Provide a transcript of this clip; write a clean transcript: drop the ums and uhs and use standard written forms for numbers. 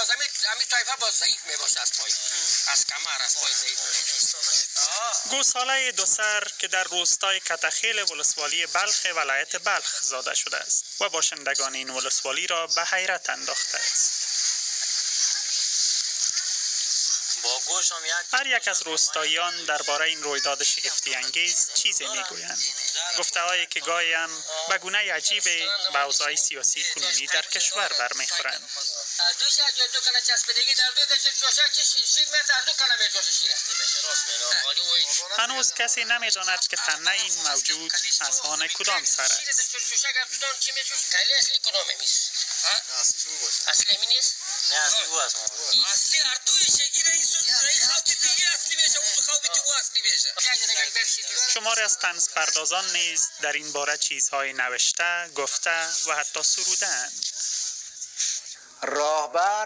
باز همین طایفه باز ضعیف میباشه، از پای، از کمر، از پای ضعیف. گوساله دو سر که در روستای کتخیل ولسوالی بلخ ولایت بلخ زاده شده است و باشندگان این ولسوالی را به حیرت انداخته است. هر یک از روستاییان درباره این رویداد شگفتی انگیز چیزی میگویند، گفته‌هایی که گاهی هم به گونه عجیبی به اوضاع سیاسی کنونی در کشور برمیخورند. هنوز کسی نمیداند که تنه این موجود از آن کدام سر است. شماری از طنز پردازان نیز در این باره چیزهای نوشته، گفته و حتی سرودند. راهبر